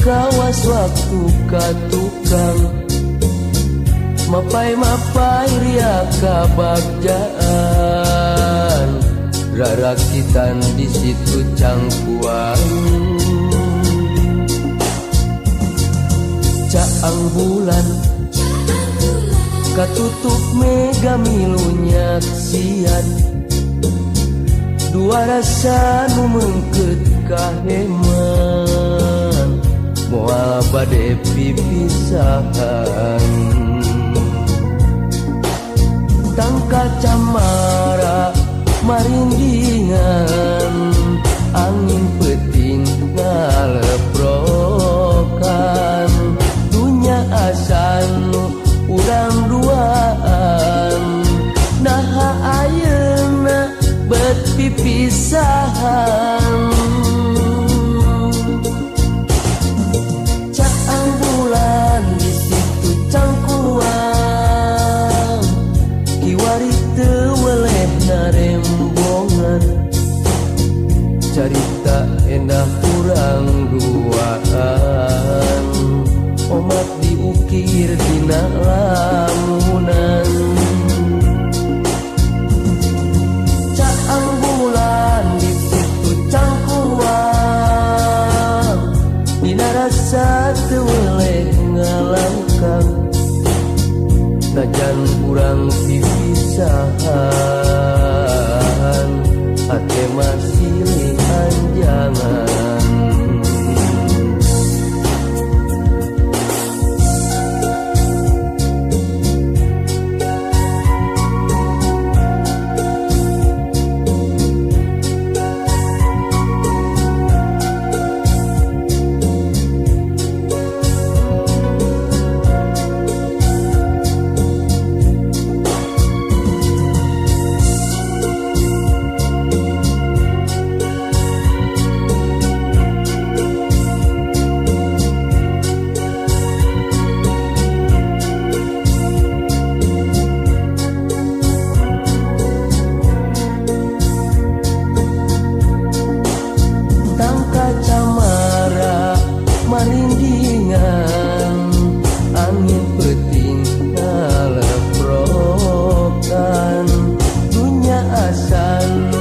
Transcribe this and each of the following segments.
reka was waktu ka tukang. Mapai-mapai ria kabagjaan, rarakitan di situ cangkuang. Caang bulan katutup mega milu nyaksian, dua rasa nu mengket kaheman, moal bade pipisahan. Tangka camara marindingan, angin peuting ngaleprokan, dunya asan urang duaan, naha ayeuna bet pipisahan. Caang bulan di situ cangkuang, kiwari teu weleh narembongan, carita endah urang duaan, omat diukir dina lamunan. Caang bulan di situ cangkuang, dina rasa teu weleh ngalangkang, najan urang pipisahan, ate masih anjangan. Tangka camara marindingan, angin peuting ngaleprokan, dunya asan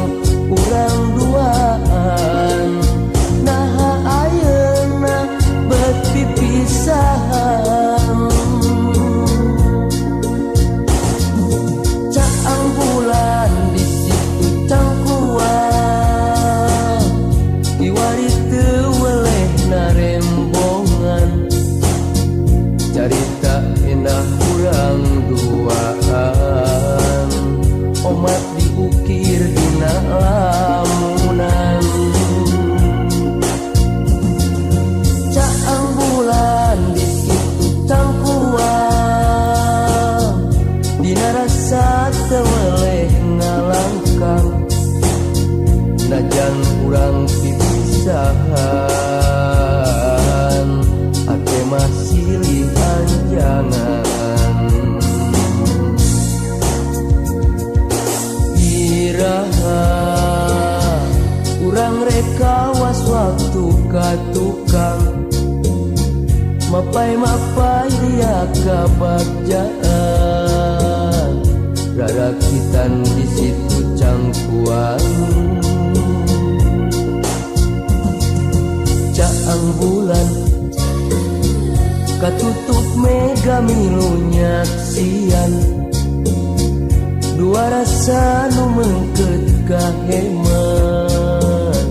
urang duaan, naha ayeuna bet pipisahan. Caang bulan di situ cangkuang, kiwari teu weleh narembongan, carita endah urang duaan, omat diukir dina lamunan. Caang bulan di situ cangkuang, dina rasa teu weleh ngalangkang, najan urang pipisahan, ate masih anjangan. Iraha urang reka was waktu ka tukang, mapai-mapai ria kabagjaan, rarakitan di situ cangkuang. Caang bulan katutup mega milu nyaksian, dua rasa nu mengket kaheman,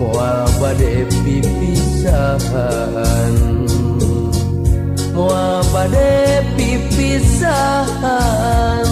moal bade pipisahan, moal bade pipisahan.